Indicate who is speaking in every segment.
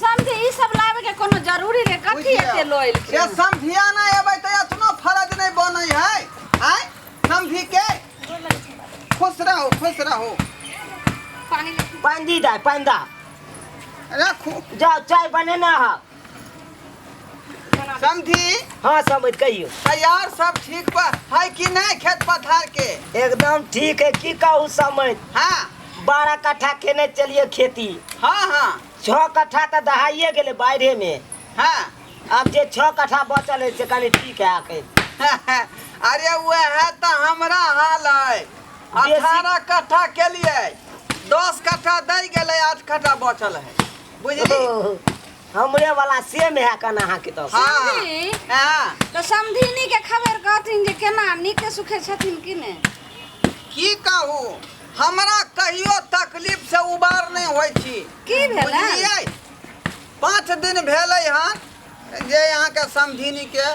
Speaker 1: समझी ई सब लाबे के कोनो जरूरी नहीं कथी एते लो
Speaker 2: से
Speaker 1: एलखिन
Speaker 2: समधिया नहि एबै तऽ एतनो फरज नहि बनै है आँय समधी के खुश रहू खुश रहू
Speaker 1: पानी ले-
Speaker 3: पानि दी दाय पानि दा
Speaker 2: राखू
Speaker 3: जाओ चाय बनेना है
Speaker 2: समधी
Speaker 3: हाँ समझ कहियो
Speaker 2: तैयार सब ठीक पर है कि नहीं खेत पथार के
Speaker 3: एकदम ठीक है की कहू समझ
Speaker 2: हाँ
Speaker 3: 12 कट्ठा केने चलिए खेती
Speaker 2: हाँ हाँ
Speaker 3: 6 कट्ठा तऽ दहाइए गेलै बाढ़े में
Speaker 2: हाँ
Speaker 3: अब जे 6 कट्ठा बचल है से कनि ठीक है आके
Speaker 2: अरे वह तो हमरा हाल है 18 कट्ठा के लिए 10 कट्ठा दै गेलै 8 कट्ठा बचल है बुझली
Speaker 3: ओ, हमरे वाला सेम है कन अहाँके तऽ
Speaker 2: हाँ
Speaker 1: समधी
Speaker 2: हाँ
Speaker 1: तऽ समधिनी के खबर कहथिन जे केना नीके सुखे छथिन कि नहि
Speaker 2: की कहू हमरा कहियो तकलीफ से उबार नहि होइ छी
Speaker 1: की भेलै
Speaker 2: बुझलियै 5 दिन भेलै हन जे अहाँके समधिनी के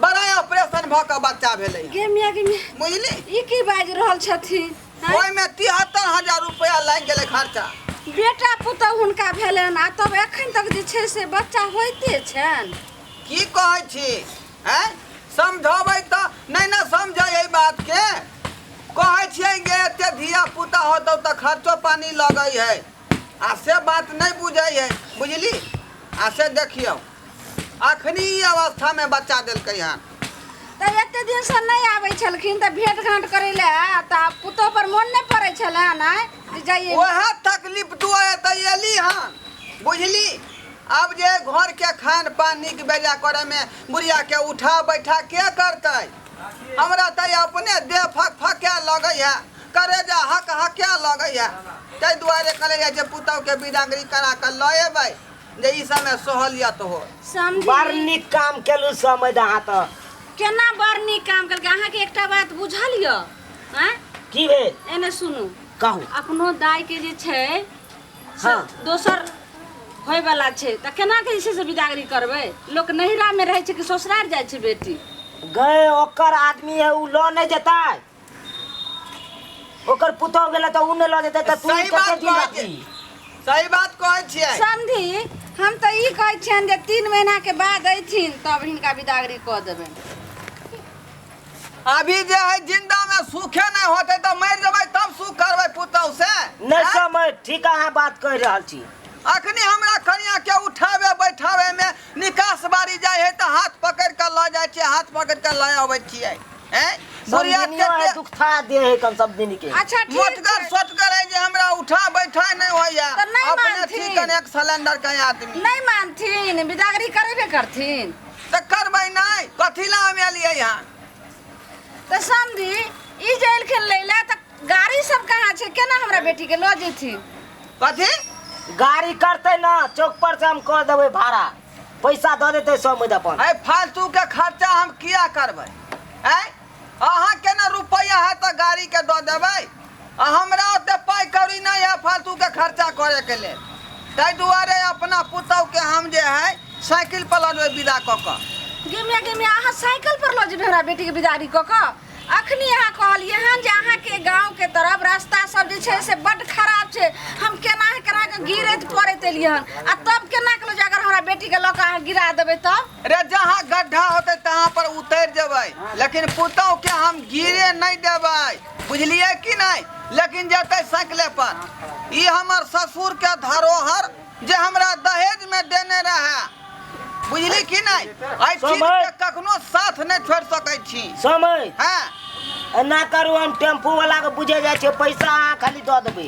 Speaker 2: बड़ा ऑपरेशन भऽ कऽ बच्चा भेलै हन।
Speaker 1: गे मिया गे मिया
Speaker 2: बुझली
Speaker 1: ई की बाजि रहल छथिन आँय?
Speaker 2: ओहिमे 73,000 रुपया लागि गेलै खर्चा
Speaker 1: बेटा पुतहु हुनका भेलनि आ तब एखन तक जे छै से बच्चा होइते छनि
Speaker 2: की कहै छी आँय समझबै तऽ नहि ने समझै एहि बातके कहै छियै जे एते धिया पुता होतौ तऽ खर्चो पानी लगै है आ से बात नहि बुझै है बुझली आ से देखियौ अखनी ई अवस्थामे बच्चा देलकै हन
Speaker 1: तऽ एते दिनसँ नहि आबै छलखिन तऽ भेंट घाँट करै लए तऽ पुतोह पर मोन नहि पड़ै छलनि आँय जे जाइए
Speaker 2: वएह तकलीफ दुआरे तऽ एली हन बुझली आब जे घरके खान पान नीक बेजा करैमे बुढ़ियाके उठा बैठा के करतै हमरा तऽ अपने देह फक फके लगै है करेजा हक हके लगै है ताहि दुआरे कहले जाइ छै पुतहुके बिदागरी करा कऽ लऽ एबै जे ई समय सहलियत हो
Speaker 1: समझी
Speaker 3: बड़ नीक काम केलहुँ समझ अहाँ तऽ
Speaker 1: केना बड़ नीक काम केलकै अहाँके एकटा बात बुझल यऽ आँय
Speaker 3: की भेल
Speaker 1: एने सुनू
Speaker 3: कहू
Speaker 1: अपनो दाय के जे छै से
Speaker 3: हाँ।
Speaker 1: दोसर होयवला छै तऽ केना के जे छै से बिदागरी करबै लोक नैहरामे रहै छै कि ससुरार जाइ छै बेटी
Speaker 3: गए ओकर आदमी है उ लऽ नहि जेतै ओकर पुतोह गेलै तऽ उ नहि लऽ जेतै तऽ तू
Speaker 2: सही बात
Speaker 3: कते दिन
Speaker 2: कहै
Speaker 3: रहबी
Speaker 2: सही बात कहै छियै
Speaker 1: समधी हम तऽ ई कहै छियनि जे 3 महीना के बाद अयथिन तब हिनका बिदागरी कऽ देबनि
Speaker 2: अभी जे है जिंदा में सुखे नहीं होते तो मर जबै तब सुख करबै पुतहु से
Speaker 3: नहि समय ठीक अहाँ बात कहि रहल छी
Speaker 2: अखनी हमरा कनिया के उठावे बैठावे में निकास बारी जाय है तऽ हाथ पकड़ के लऽ जाइ छियै हाथ पकड़ के लऽ अबै छियै हैं बुढ़िया
Speaker 3: समझनियो है
Speaker 2: कते
Speaker 3: दुखता दे है कम सब दिन के
Speaker 1: अच्छा ठीक
Speaker 2: मोटगर
Speaker 1: छै।
Speaker 2: सोटगर है जे हमरा उठा बैठा नहीं होइया
Speaker 1: तऽ नहि
Speaker 2: अपने
Speaker 1: मानथिन।
Speaker 2: छी कने एक सिलेंडर के आदमी
Speaker 1: नहि मानथिन बिदागरी करेबे करथिन
Speaker 2: तऽ करबै नहि कथी ला हम एलियै यहाँ
Speaker 1: तऽ समधी ई जे एलखिन लै लए तऽ गाड़ी सब कहाँ छै केना हमरा बेटी के लऽ जेथिन
Speaker 2: कथी
Speaker 3: गाड़ी करते ना चौक पर से हम कह देबै भाड़ा पैसा दऽ देतै सब अपन
Speaker 2: अरे फालतू के खर्चा हम किया करबै आँय अहाँ के ने रुपैआ है तऽ गाड़ी के दऽ देबै आ हमरा ओते पाइ कौड़ी नहि है फालतू के खर्चा करे के लेल ताहि दुआरे अपना पुतहु के हम जे है साइकिल पर लऽ जेबै विदा कऽ कऽ
Speaker 1: गे मिया गे मिया अहाँ साइकिल पर लऽ जेबै हमरा बेटीके बिदारी कऽ कऽ अखनी अहाँ कहलियै हन जे अहाँके गाँवके तरफ रास्ता सब जे छै से बड्ड खराब छै हम केना केना कऽ गिरैत पड़ैत एलियै हन आ तब केना कऽ लऽ जाउ अगर हमरा बेटीके लऽ कऽ अहाँ गिरा देबै तब
Speaker 2: रे जहाँ गड्ढा होतै तहाँ पर उतरि जेबै लेकिन पुतहु के हम गिरे नहि देबै बुझलियै कि नहि लेकिन जेतै साइकिले पर ई हमर ससुर के धरोहर जे हमरा दहेज में देने रहे बुझली कि नहीं एहि चीज
Speaker 3: समय।
Speaker 2: के कखनो साथ नहीं छोड़ सकै छी
Speaker 3: समय
Speaker 2: हाँ
Speaker 3: एना करू हम टेम्पू वाला के बुझे जाइ छै पैसा अहाँ खाली दऽ देबै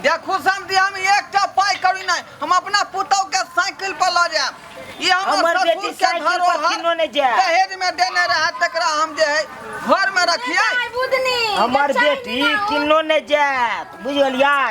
Speaker 2: देखू समझी हम एकटा पाइ करू नहीं हम अपना पुतहु के साइकिल पर लऽ जायब ई हमर
Speaker 3: हमर
Speaker 2: ससुर
Speaker 3: बेटी
Speaker 2: के
Speaker 3: साइकिल पर
Speaker 2: धरोहर
Speaker 3: किनो नहि जायत।
Speaker 2: दहेज में देने रहे तकरा हम जे है घर में रखिए
Speaker 1: बुदनी
Speaker 3: हमर बेटी किनो नहि जायत बुझलियै।